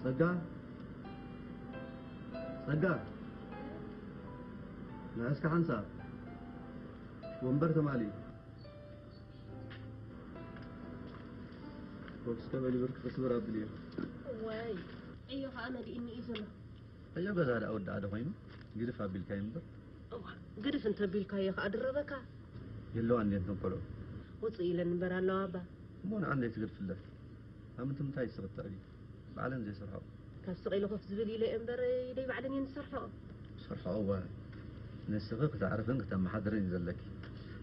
ጸጋ፣ ጸጋ፣ ንዕስካ ሓንሳብ ወንበር ተማሊ። ወብስከ በሊ ብርክ ተስበር ኣብልዮ። ወይ፣ ዕዮ ኸኣ መሊእኒ እዩ ዘሎ። ዕዮ ገዛ ደኣ ወዲ ኣደ ኮይኑ ግድፍ ኣቢልካ እምበር። እዋ፣ ግድፍ እንተቢልካዮ ኸኣ ድረበካ። የለዋ እንዴት ነቆሎ። ውፅእ ኢለን እምበር ኣለዋ ኣባ። እሞ ንዓ እንዴት ትግድፍለት? ኣብ ምንትምታይ ይስኽተዕ እዩ? ባዕለን ዘይሰርሖ። ካብ ስቕ ኢለ ኮፍ ዝብል ኢለ እየ እምበር፣ ኢደይ ባዕለን እየን ዝሰርሖ። ሰርሖ እወ። ንስኺ ክተዕርፍን ክተመሓድርን እዩ ዘለኪ።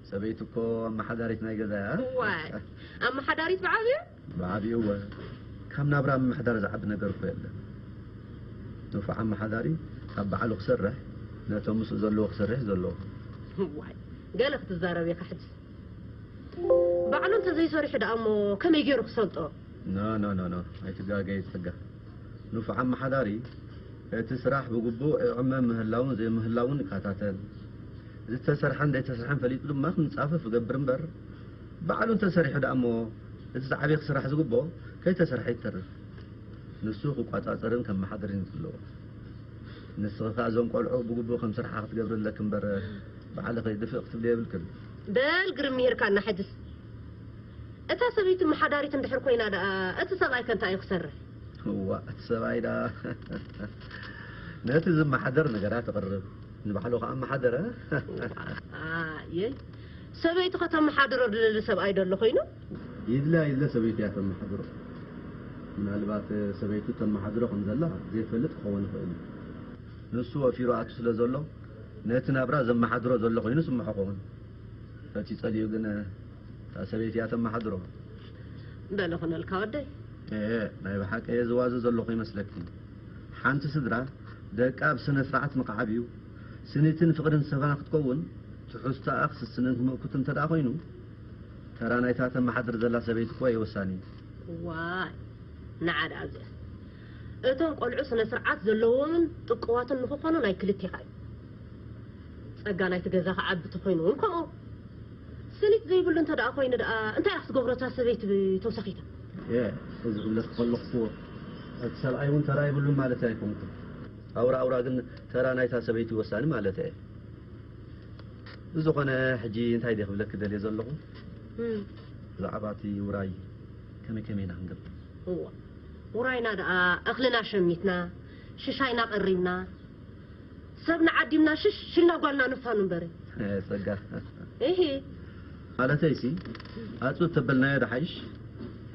ሰበይቲ እኮ ኣመሓዳሪት ናይ ገዛ እያ። ዋይ፣ ኣመሓዳሪት ብዓብዩ? ብዓብዩ እወ። ካብ ናብራ ምምሕዳር ዝዓቢ ነገር እኮ የለን። ንፉዕ ኣመሓዳሪ ካብ ባዕሉ ክሰርሕ፣ ነቶም ምስኡ ዘለዎ ክሰርሕ እዩ ዘለዎ። ዋይ፣ ገለ ክትዛረብ ኢኻ ሕጂ። ባዕሉ እንተዘይሰሪሑ ደኣ እሞ ከመይ ገይሩ ክሰልጦ? ኖ፣ ኖ፣ ኖ፣ ኖ። ኣይትጋገይ ጸጋ። ንፉዕ ኣመሓዳሪ እቲ ስራሕ ብግቡእ ይዕመም ምህላውን ዘይምህላውን ይከታተል። ዝተሰርሐን ዘይተሰርሐን ፈሊጡ ድማ ክንጻፈፍ ይገብር እምበር፣ ባዕሉ እንተሰሪሑ ደኣ እሞ እቲ ዝዓበየ ክስራሕ ዝግብኦ ከይተሰርሐ ይተርፍ። ንሱ ክቋጻጸርን ከመሓድርን እዩ ዘለዎ። ንስኺ ከኣ እዞም ቆልዑ ብግቡእ ከም ስርሓ ክትገብርለኪ እምበር፣ ባዕልኺ ድፍእ ክትብሊ የብልክን። በል ግርም ምሂርካና ሕጅስ። እታ ሰበይቲ መሓዳሪት እንድሕር ኮይና ደኣ፣ እቲ ሰብኣይ ከ እንታይ እዩ ክሰርሕ? እዋ፣ እቲ ሰብኣይ ደኣ ነቲ ዝመሓደር ነገራት ተቕርብ፣ ንባዕሉ ኸኣ መሓደረ። ኣየ፣ ሰበይቲ ከተመሓድሮ ድልሊ ሰብኣይ ዶ ኣሎ ኮይኑ? ይድላ ይድለ ሰበይቲ እያ ተመሓድሮ። ምናልባት ሰበይቱ ተመሓድሮ ከም ዘላ ዘይፈልጥ ክኸውን ይኽእል እዩ። ንሱ ወፊሩ ኣቱ ስለ ዘሎ፣ ነቲ ናብራ ዘመሓድሮ ዘሎ ኮይኑ ስምዖ ክኸውን። እቲ ጸሊኡ ግን እታ ሰበይቲ እያ ተመሓድሮ። በለ ኹነልካ ወደይ። ኤ፣ ናይ ብሓቂ እየ ዝዋዘ ዘለኹ ይመስለኪ። ሓንቲ ስድራ ደቃ ብስነ ስርዓት ንኽዓብዩ፣ ስኒትን ፍቕርን ሰፈና ክትከውን፣ ትሕዝቶኣ ክስስንን ክምእኩትን እንተ ደኣ ኮይኑ፣ ተራ ናይታ ተመሓድር ዘላ ሰበይቲ እኮ እዩ ወሳኒ። ዋይ፣ ንዓ ደኣ እዚኣስ። እቶም ቆልዑ ስነ ስርዓት ዘለዎምን ጥቁዋትን ንኽኾኑ ናይ ክልቴኻ እዩ። ጸጋ ናይቲ ገዛ ክዓቢ ተኾይኑ እውን ከምኡ። ስኒት ዘይብሉ እንተ ደኣ ኮይኑ ደኣ እንታይ ኢኻ ክትገብሮ እታ ሰበይቲ ተወሳኺታ? የ፣ እዚ ክብለኪ ከለኹ እኮ እቲ ሰብኣይ እውን ተራ የብሉን ማለት ኣይኮንኩን። ኣውራ ኣውራ ግን ተራ ናይታ ሰበይቲ ወሳኒ ማለት እየ። ብዝኾነ ሕጂ እንታይ ድየ ክብለኪ ደልየ ዘለኹ? እም። ብዛዕባ እቲ ውራይ ከመይ ከመይ ኢና ክንገብር? እዋ፣ ውራይና ደኣ እኽልና ሸሚትና፣ ሽሻይና ቀሪብና፣ ሰብና ዓዲምና ሽሽ ኢልና ጓልና ንፋኑ እምበር። እ፣ ጸጋ። እሂ። ማለተይሲ፣ ኣጽብብ ተበልናዮ ደሓይሽ፣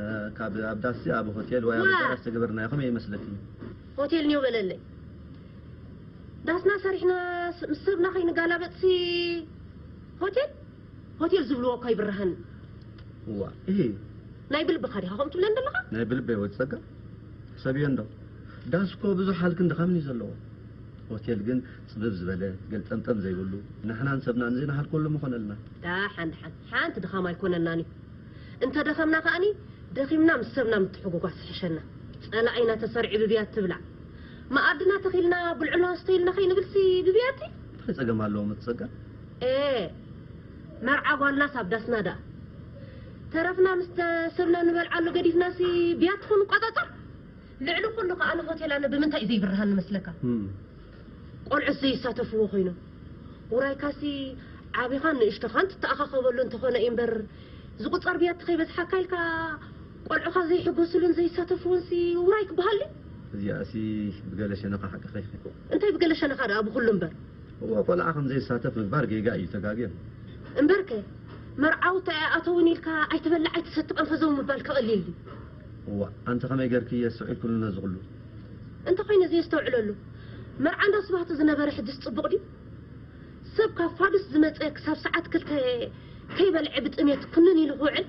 እ፣ ካብ ኣብ ዳስሲ ኣብ ሆቴል ወይ ኣብ ዋ! ኣዳራሽ ተገበርናዮ ከመይ ይመስለኪ? ሆቴል ኒው በለለይ። ዳስና ሰሪሕና ስ-፣ ምስ ሰብና ከይንጋላበጥሲ ሆቴል? ሆቴል ዝብልዎ እኳ ይብርሃን። እዋ፣ እሂ። ናይ ብልብኻ ዲኻ ከምኡ ትብለን ዘለኻ? ናይ ብልበይ ወዲ ጸጋ። ሕሰብዮ እንዶ። ዳስ እኮ ብዙሕ ሃልክን ድኻምን እዩ ዘለዎ። ሆቴል ግን ጽብብ ዝበለ፣ ገልጠምጠም ዘይብሉ፣ ንሕናን ሰብናን ዘይንሃልከሉ ምኾነልና። ደሓን፣ ደሓን። ሓንቲ ድኻም ኣይኮነልናን እዩ። እንተ ደኸምና ከኣኒ፣ ደኺምና ምስ ሰብና ምትሕጉጓስ ይሕሸና። ጸላኢና ተሰሪዑ ብብያቲ ትብላዕ። መኣድና ተኺልና፣ ብልዑና ኣስተይልና ከይንብልሲ ብብያቲ? እንታይ ጸገም ኣለዎ፣ መትጸጋ? ኤ፣ መርዓ ጓልናስ ኣብ ዳስና ደኣ። ተረፍና ምስ ተ-፣ ሰብና ንበልዓሉ ገዲፍናሲ ብያቲ ክንቋጻጸር? ልዕሊ ኩሉ ከኣ ንሆቴላና ብምንታይ እዩ ዘይብርሃን ንመስለካ? እም። ቆልዑት ዘይሳተፍዎ ኮይኖም። ውራይካሲ ዓቢኻን ንእሽቶኻን ትተኣኻኸበሉ እንተኾነ እዩ እምበር፣ ዝቁጸር ብያቲ ከይበዝሓካ ኢልካ ቆልዑኻ ዘይሕጎስሉን ዘይሳተፍዎንሲ ውራይ ክበሃል ድዩ? እዚኣሲ ብገለ ሸነኻ ሓቅኺ ኢኺ። እንታይ ብገለ ሸነኻ ደኣ ብኹሉ እምበር? እወ፣ ቆልዓ ከም ዘይሳተፍ ምግባር ጌጋ እዩ፣ ተጋግዮም። እምበርከ፣ መርዓውቲ ኣይኣተውን ኢልካ ኣይትበልዕ ኣይትሰቲ ቀንፈዘው ምባል ከቐሊል ድዩ? እዋ፣ ኣንቲ ከመይ ገርኪ የስተውዒልክሉ ነዚ ኩሉ? እንተኾይነ ዘየስተውዕለሉ፣ መርዓ እንዳ ስብሃቱ ዝነበረ ሕጅስ ጽቡቕ ድዩ? ሰብ ካብ ፋዱስ ዝመጸ ክሳብ ሰዓት ክልተ ከይበልዐ ብጥሜት ኩንን ኢሉ ክውዕል?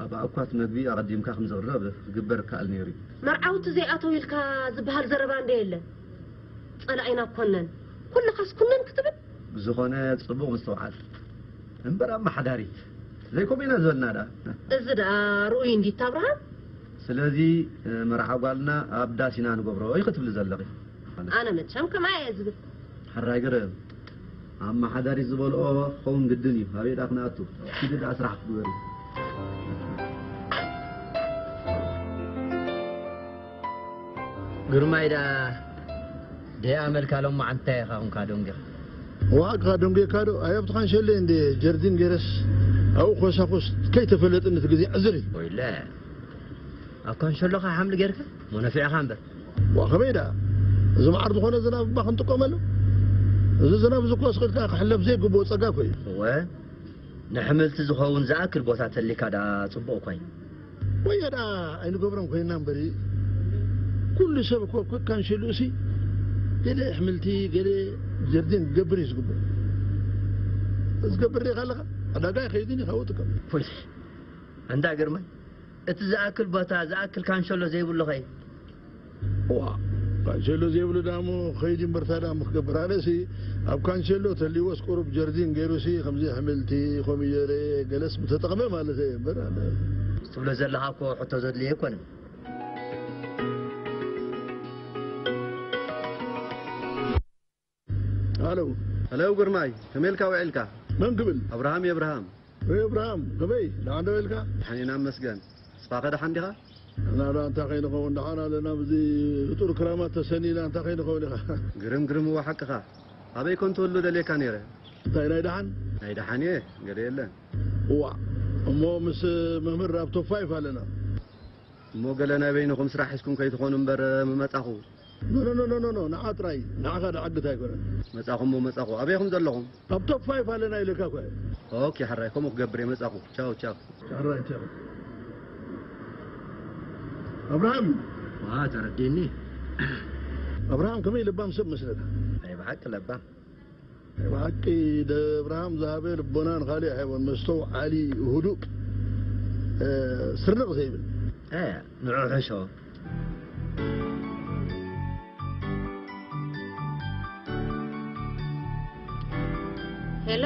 ኣብ ኣእኳት መግቢ ኣቐዲምካ ከም ዝቕረብ ክግበር ይከኣል ነይሩ እዩ። መርዓውቲ ዘይኣተው ኢልካ ዝበሃል ዘረባ እንደ የለን። ጸላኢና ኮነን፣ ኩልኻስ ኩነን ክትብል? ብዝኾነ ጽቡቕ ምስትውዓል። እምበር ኣመሓዳሪት፣ ዘይከምኡ ኢና ዝበልና ደኣ። እዚ ደኣ ርኡይ እንዲታ ኣብርሃም? ስለዚ፣ መርዓ ጓልና ኣብ ዳስ ኢና ንገብሮ ኢኺ ትብሊ ዘለኺ ማለት እዩ። ኣነ መቸም ከምኣ እየ ዝብል። ሕራይ ግርም። ኣመሓዳሪት ዝበልኦ ክኸውን ግድን እዩ። ኣበይ ደኣ ክንኣቱ? ኪዲ ደኣ ስራሕ ክትግበሪ። ግርማይ ደኣ ደኣ መልካ ሎማዓንቲ እንታይ ኢኻ ኹንካ ደንጊኻ? ዋዕካ ደንጌካ ዶ? ኣይ ኣብቲ ካንሸሎ እንደ ጀርዲን ገይረስ ኣብኡ ኮሳኹስ ከይተፈለጥኒ እቲ ግዜ ዕዝር እዩ። ወይለ፣ ኣብ ካንሸሎኻ ሓምሊ ጌርካ? ሞ ነፊዕኻ እምበር። ዋ፣ ከመይ ደኣ? እዚ መዓር ዝኾነ ዝናብ እባ ክንጥቀመሉ? እዚ ዝናብ እዚ እኮ ኣስቒልካ ክሕለፍ ዘይግብኦ ጸጋ እኮ እዩ። እወ፣ ንሕምልቲ ዝኸውን ዝኣክል ቦታ ተሊካ ደኣ ጽቡቕ እኳ እዩ። ወዮ ደኣ ኣይንገብሮን ኮይንና እምበሪ፣ ኩሉ ሰብ እኮ ከካንሸሉሲ ገለ ኣሕምልቲ፣ ገለ ጀርዲን ክገብር እዩ ዝግብኦ። ዝገብር ዲኻ ኣለኻ? ዕዳጋ ኣይኸይድን እዩ፣ ካብኡ ጥቀም። ፎይ፣ ኣንታ ግርማይ፣ እቲ ዝኣክል ቦታ፣ ዝኣክል ካንሸሎ ዘይብሉ ኸይ? ዋ፣ ካንሸሎ ዘይብሉ ዳሞ ኸይዲ እምበርታ ዳሞ ክገብር። ኣነሲ ኣብ ካንሸሎ ተልይዎስ ቁሩብ ጀርዲን ገይሩሲ፣ ከምዚ ኣሕምልቲ፣ ኮሚደረ፣ ገለስ ምተጠቕመ ማለት እየ እምበር፣ ኣነ ትብሎ ዘለኻ እኮ ሕቶ ዘድልዮ ኣይኮነን። ሃሎ። ሃሎ ግርማይ፣ ከመይ ኢልካ ውዒልካ? መን ክብል? ኣብርሃም እየ፣ ኣብርሃም። ወይ ኣብርሃም፣ ከመይ? ደሓን ዶ ኢልካ? ደሓን ኢና እመስገን። ንስኻ ከ ደሓን ዲኻ? እና ደኣ እንታይ ከይንኸውን፣ ደሓን ኣለና። ብዚ ህጡር ክራማት ተሰኒና እንታይ ከይንኸውን ኢኻ? ግርም፣ ግርም፣ እወ ሓቅኻ። ኣበይ ኮን ትህሉ ደልየካ ነይረ? እንታይ ናይ ደሓን? ናይ ደሓን እየ፣ ገለ የለን። እዋ፣ እሞ ምስ መምህር ኣብ ቶፕ ፋይፍ ኣለና። እሞ ገለ ናይ በይንኹም ስራሕ ሒዝኩም ከይትኾኑ እምበር ምመጻኹ። ኖ፣ ኖ፣ ኖ፣ ኖ፣ ኖ፣ ኖ፣ ንዓ ጥራይ፣ ንዓኻ ድዓግት ኣይኮነን። መጻኹ እሞ መጻኹ። ኣበይ ኢኹም ዘለኹም? ኣብ ቶፕ ፋይፍ ኣለና ኢለካ እኮ። ኦኬ፣ ሕራይ፣ ከምኡ ክገብር እየ፣ መጻኹ። ቻው፣ ቻው። ሕራይ፣ ቻው። ኣብርሃም። ዋ፣ ተረዲእኒ። ኣብርሃም ከመይ ለባም ሰብ መስለካ? ናይ ብሓቂ ለባም። ብሓቂ ደብረሃም ዝሃበ ልቦናን ካልእ ኣይሃቦን። መስተውዓሊ፣ ህዱእ፣ እ፣ ስርንቕ ዘይብል። እ፣ ንዑ ሕሾ። ሄሎ፣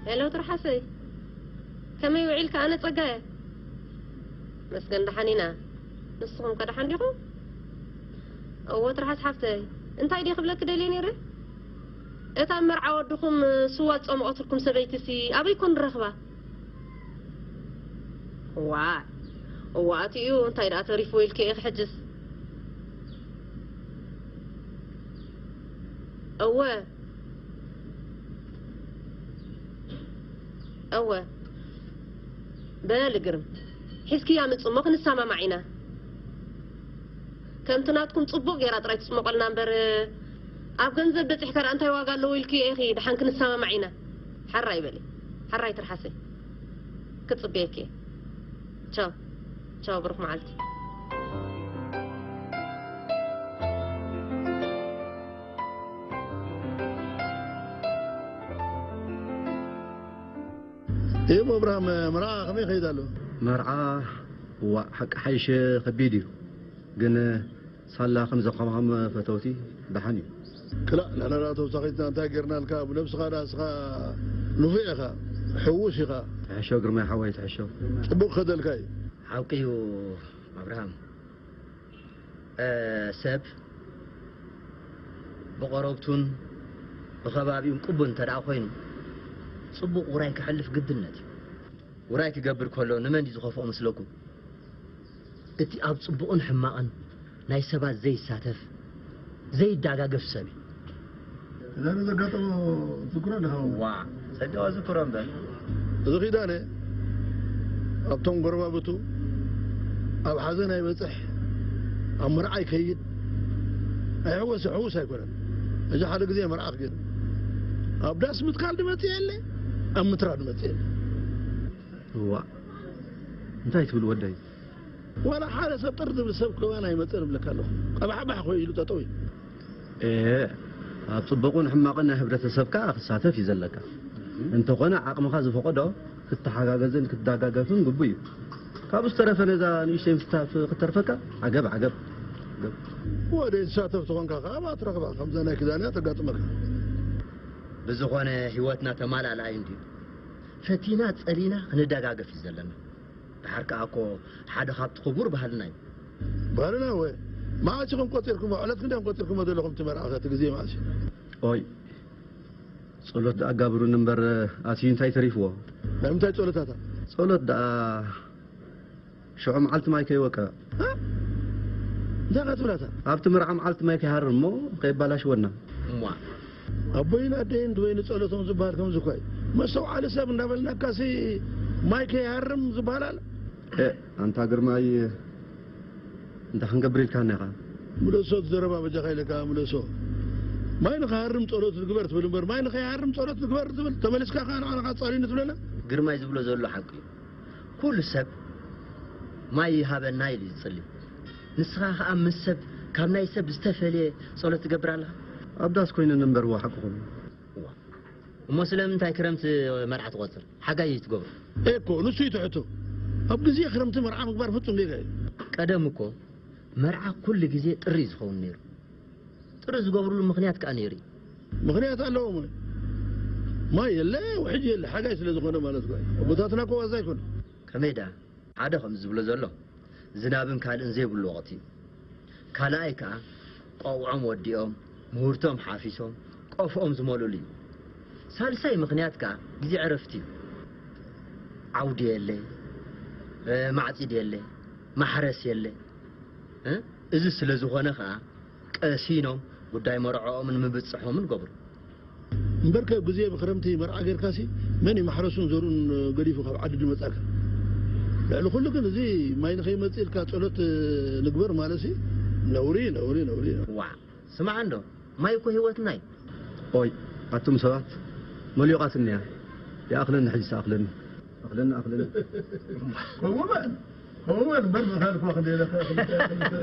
ሄሎ፣ ትርሓሰይ፣ ከመይ ውዒልካ? ኣነ ጸጋየ። መስገን ደሓን ኢና። ንስኹም ከ ደሓን ዲኹም? እወ ትርሓስ ሓፍተይ፣ እንታይ ድየ ክብለኪ ደልየ ነይረ? እታ መርዓ ወድኹም ስዋ ዝጸመቐትልኩም ሰበይትሲ ኣበይ ኮን ንረኽባ? እዋ፣ እዋ ኣትዩ እንታይ ደኣ ተሪፍዎ ኢልኪ ኢኺ ሕጅስ? እወ። እወ። በል ግርም፣ ሒዝክያ ምጽእ እሞ ክንሰማማዕ ኢና። ከምቲ ናትኩም ጽቡቕ ጌራ ጥራይ ትጽመቐልና እምበር፣ ኣብ ገንዘብ በጺሕካ ደኣ እንታይ ዋጋ ኣለዎ ኢልክዮ ኢኺ፣ ደሓን ክንሰማማዕ ኢና። ሓራይ በሊ፣ ሓራይ ትርሓሰይ። ክጽበየኪ እየ። ቻው፣ ቻው፣ ብሩኽ መዓልቲ። እሞ ኣብርሃም፣ መርዓ ከመይ ይኸይድ ኣሎ? መርዓ፣ ዋእ፣ ሓቂ ሓይሽ ከቢድ እዩ። ግን ሳላ ከም ዘኸማኹም ፈተውቲ ደሓን እዩ። ክላእ፣ ንሕና ደኣ ተውሳኺትና እንታይ ጌርናልካ? ብነብስኻ ደኣ ንስኻ ንፉዕ ኢኻ፣ ሕዉስ ኢኻ። ትሕሾ ግርማይ ሓወይ፣ ትሕሾ። ጽቡቕ ከደልካ እዩ። ሓቂ እዩ ኣብርሃም። እ፣ ሰብ ብቐረብቱን ብኸባቢኡን ቅቡል እንተ ደኣ ኮይኑ፣ ጽቡቕ ውራይ ከሕልፍ ግድነት እዩ። ውራይ ክገብር ከሎ ንመን እዩ ዝኸፍኦ መስለኩም? እቲ ኣብ ጽቡቕን ሕማቕን ናይ ሰባት ዘይሳተፍ፣ ዘይዳጋገፍ ሰብ እዩ። እዛ ዘጋጠሞ ትዝክሮ ኣለኻ? ዋ፣ ጸጋው ዝክሮ እምበር። እዚ ኪዳነ ኣብቶም ጎረባብቱ ኣብ ሓዘን ኣይበጽሕ፣ ኣብ መርዓ ኣይከይድ፣ ኣይሕወስ፣ ሕዉስ ኣይኮነን። እዚ ሓደ ግዜ መርዓ ክገይር ኣብ ዳስ ምትካል ድመጽእ የለ፣ ኣብ ምትራ ድመጽእ የለ። እዋ፣ እንታይ ትብል ወደይ? ዋላ ሓደ ሰብ ጥር ዝብል ሰብ ከማን ኣይመጽእን እብለካ ኣለኹ። ቀባሕባሕ ኮይ ኢሉ ጠጠው እዩ። ኤ፣ ኣብ ጽቡቕን ሕማቕን ናይ ሕብረተሰብ ከኣ ክሳተፍ እዩ ዘለካ። እንተኾነ ዓቕምኻ ዝፈቐዶ ክትተሓጋገዝን ክትደጋገፍን ግቡእ እዩ። ካብኡ ዝተረፈ ነዛ ንእሽተይ ምስታፍ ክተርፈካ ዓገብ ዓገብ። ዓገብ። ወደ ዝሳተፍ ተኾንካ ከኣ ኣብኣ ትረኽባ፣ ከምዛ ናይ ክዳንያ ተጋጥመካ። ብዝኾነ ህይወትና ተማላላኢ እንድዩ። ፈቲና ጸሊና ክንደጋገፍ እዩ ዘለና። ደሓር ከኣ እኮ ሓደ ካብቲ ክቡር ባህልና እዩ። ባህልና ወ? መዓስ ኢኹም ቆጺርኩሞ? ዕለት ክንደይ ኢኹም ቆጺርኩሞ ዘለኹም እቲ መርዓ ከ እቲ ግዜ መዓስ እዩ? ኦይ፣ ጸሎት ደኣ ጋብሩኒ እምበር ኣትዩ እንታይ ተሪፍዎ? ናይ ምንታይ ጸሎታታ? ጸሎት ደኣ ሽዑ መዓልቲ ማይ ከይወቀ። እ? እንታይ ኢኻ ትብላታ? ኣብቲ መርዓ መዓልቲ ማይ ከይሃርም እሞ ከየባላሽወና። እሞ ኣቦይን ኣደይን ወይ ንጸሎቶም ዝበሃል ከምዚ እኳ እዩ። መስተውዓሊ ሰብ እንዳበልናካሲ ማይ ከይሃርም ዝበሃል ኣሎ? እ፣ ኣንታ ግርማይ፣ እንታይ ክንገብር ኢልካና ኢኻ? ምለሶ እቲ ዘረባ በጃኻ ኢለካ ምለሶ። ማይ ንኽሃርም ጸሎት ንግበር ትብል እምበር፣ ማይ ንኸይሃርም ጸሎት ንግበር ትብል፣ ተመሊስካ ከኣ ንዓና ጻልዩኒ ትብለና? ግርማይ ዝብሎ ዘሎ ሓቂ እዩ። ኩሉ ሰብ ማይ ይሃበና ኢሉ እዩ ዝጽሊ። ንስኻ ከኣ ምስ ሰብ፣ ካብ ናይ ሰብ ዝተፈልየ ጸሎት ትገብር ኣለኻ? ኣብ ዳስ ኮይነ ነንበርዋ ሓቅኹም። እዋ። እሞ ስለምንታይ ክረምቲ መርዓ ትቖጽር? ሓጋይ ትገብሮ? ኤኮ፣ ንሱ እዩ ትሕቶ። ኣብ ግዜ ክረምቲ መርዓ ምግባር ፍጹም ጌጋ እዩ። ቀደም እኮ መርዓ ኩሉ ግዜ ጥሪ እዩ ዝኸውን ነይሩ። ጥሪ ዝገብርሉ ምኽንያት ከኣ ነይሩ እዩ። ምኽንያት ኣለዎ። ማይ፣ ማይ የለ፣ ውሕጅ የለ፣ ሓጋይ ስለ ዝኾነ ማለት እኮ እዩ። ኣቦታትና እኮ ዋዛ ኣይኮነ። ከመይ ደኣ? ሓደ ከም ዝብሎ ዘሎ፣ ዝናብን ካልእን ዘይብሉ ወቕቲ እዩ። ካልኣይ ከኣ ቆብዖም ወዲኦም፣ ምህርቶም ሓፊሶም፣ ቆፎኦም ዝመልኡሉ እዩ። ሳልሳይ ምኽንያት ከኣ ግዜ ዕረፍቲ እዩ። ዓውዲ የለ፣ እ፣ ማዕጺድ የለ፣ ማሕረስ የለ። እ፣ እዚ ስለ ዝኾነ ከኣ ቀሲኖም ጉዳይ መርዕኦምን ምብጽሖምን ገብሩ። እምበርከ ግዜ ብክረምቲ መርዓ ጌርካሲ መን እዩ ማሕረሱን ዘርኡን ገዲፉ ካብ ዓዲ ድመጻካ? ልዕሊ ኩሉ ግን እዚ ማይ ንኸይመጽእ ኢልካ ጸሎት ንግበር ማለትሲ ነውሪ፣ ነውሪ፣ ነውሪ። ዋዕ፣ ስማዕ እንዶ፣ ማይ እኮ ህይወትና እዩ። ኦይ፣ ኣቱም ሰባት፣ መሊቓትኒ እያ። ይኣኽለኒ፣ ሕጂስ ኣኽለኒ። ኣኽለኒ፣ ኣኽለኒ። ከምኡ በል፣ ከምኡ በል፣ እምበር ብኻልኳ ክንደይ ኢለካ፣ ክልተ፣ ክልተ።